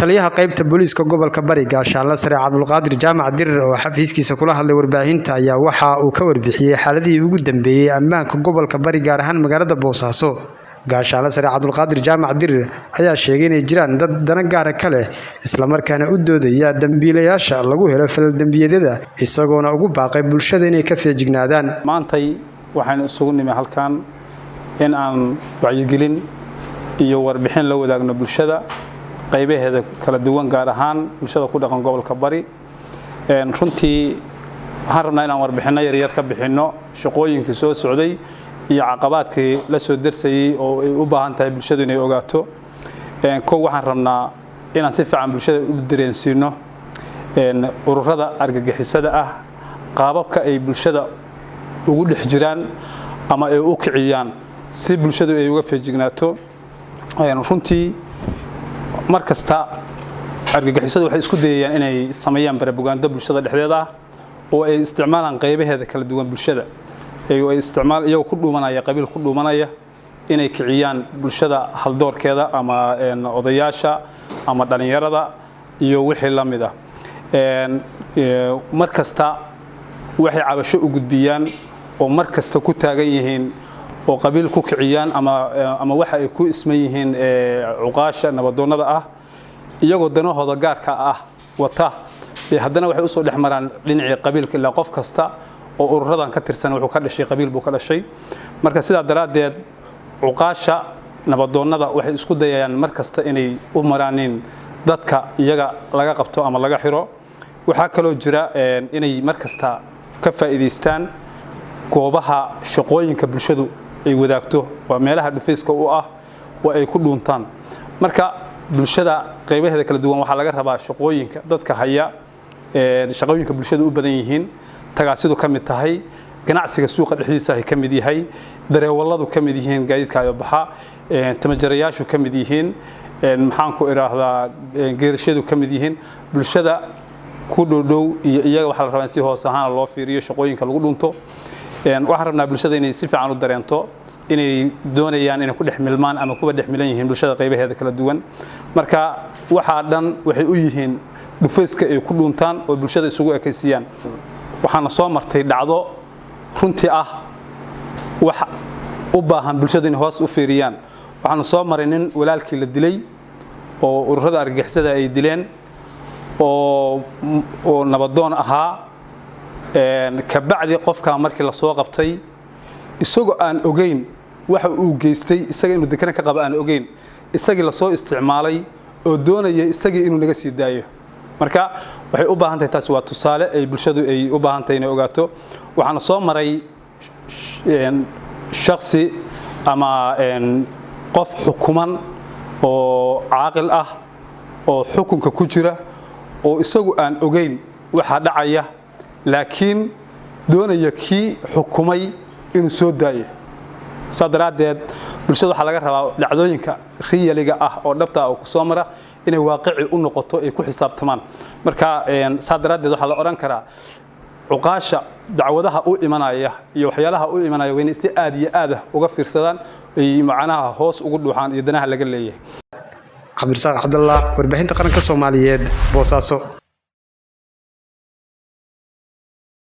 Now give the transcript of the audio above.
Taliyaha qaybta booliiska gobolka Bari, Gaashaanle Sare Cabdulqaadir Jaamac Dirir, oo xafiiskiisa kula hadlay warbaahinta, ayaa waxa uu ka warbixiyey xaaladihii ugu dambeeyey ammaanka gobolka Bari, gaar ahaan magaalada Boosaaso. Gaashaanle Sare Cabdulqaadir Jaamac Dirir ayaa sheegay inay jiraan dad dana gaara ka leh, islamarkaana u doodaya dambiilayaasha lagu helo faldambiyeedyada, isagoona ugu baaqay bulshada inay ka feejignaadaan. Maantay waxaynu isugu nimi halkan in aan wacyigelin iyo warbixin la wadaagno bulshada qaybaheeda kala duwan, gaar ahaan bulshada ku dhaqan gobolka Bari. Runtii waxaan rabnaa inaan warbixinno yaryar ka bixinno shaqooyinkii soo socday iyo caqabaadkii la soo darsayey oo ay u baahan tahay bulshadu inay ogaato. Kow, waxaan rabnaa inaan si fiican bulshada u dareensiino ururada argagixisada ah, qaababka ay bulshada ugu dhex jiraan ama ay u kiciyaan, si bulshadu ay uga feejignaato. Runtii mar kasta argagixisadu waxay isku dayayaan inay sameeyaan barabugaando bulshada dhexdeeda ah oo ay isticmaalaan qaybaheeda kala duwan bulshada, ay isticmaal iyagoo ku dhuumanaya qabiil, ku dhuumanaya inay kiciyaan bulshada haldoorkeeda ama odayaasha ama dhalinyarada iyo wixii la mid ah. Mar kasta waxay cabasho u gudbiyaan oo mar kasta ku taagan yihiin oo qabiil ku kiciyaan ama waxa ay ku isman yihiin cuqaasha nabadoonnada ah, iyagoo danahooda gaarka ah wata. Haddana waxay usoo dhex maraan dhinacii qabiilka, ilaa qof kasta oo ururadan ka tirsan wuxuu ka dhashay qabiil buu ka dhashay. Marka sidaa daraaddeed cuqaasha nabadoonnada waxay isku dayayaan mar kasta inay u maraanin dadka iyaga laga qabto ama laga xiro. Waxaa kaloo jira inay mar kasta ka faa'iidaystaan goobaha shaqooyinka bulshadu ay wadaagto, waa meelaha dhufayska u ah oo ay ku dhuuntaan. Marka bulshada qaybaheeda kala duwan waxaa laga rabaa shaqooyinka dadka haya, shaqooyinka bulshada u badan yihiin, tagaasidu ka mid tahay, ganacsiga suuqa dhexdiisa ay ka mid yahay, dareewalladu ka mid yihiin, gaadiidka ayobaxa, tamajarayaashu ka mid yihiin, maxaan ku idhaahdaa, geerashyadu ka mid yihiin, bulshada ku dhowdhow iyo iyaga waxaa la rabaa in si hoos ahaan loo fiiriyo shaqooyinka lagu dhunto. Waxaan rabnaa bulshada inay si fiican u dareento inay doonayaan inay ku dhex milmaan ama kuba dhex milan yihiin bulshada qaybaheeda kala duwan. Marka waxaa dhan waxay u yihiin dhufayska ay ku dhuuntaan oo bulshada isugu ekaysiiyaan. Waxaana soo martay dhacdo runtii ah wax u baahan bulshada inay hoos u fiiriyaan. Waxaana soo maray nin walaalkii la dilay oo ururada argagixisada ay dileen oo nabadoon ahaa. Kabacdi qofkaa markii la soo qabtay, isagoo aan ogeyn waxa uu geystay, isaga inuu dekana ka qaba aan ogeyn, isagii lasoo isticmaalay oo doonaya isagii inuu naga sii daayo. Marka waxay u baahan tahay, taasi waa tusaale ay bulshadu ay u baahan tahay inay ogaato. Waxaana soo maray shaksi ama qof xukuman oo caaqil ah oo xukunka ku jira oo isagu aan ogeyn waxa dhacaya, laakiin doonaya kii xukumay inuu soo daayo. Saa daraaddeed bulshada waxaa laga rabaa dhacdooyinka riyaliga ah oo dhabta ah oo kusoo mara inay waaqici u noqoto, ay ku xisaabtamaan. Marka saa daraaddeed waxaa la odhan karaa cuqaasha dacwadaha u imanaya iyo waxyaalaha u imanaya waa inay si aad iyo aad ah uga fiirsadaan, ay macnaha hoos ugu dhuuxaan iyo danaha laga leeyahay. Cabdirasaaq Cabdallah, warbaahinta qaranka Soomaaliyeed, Boosaaso.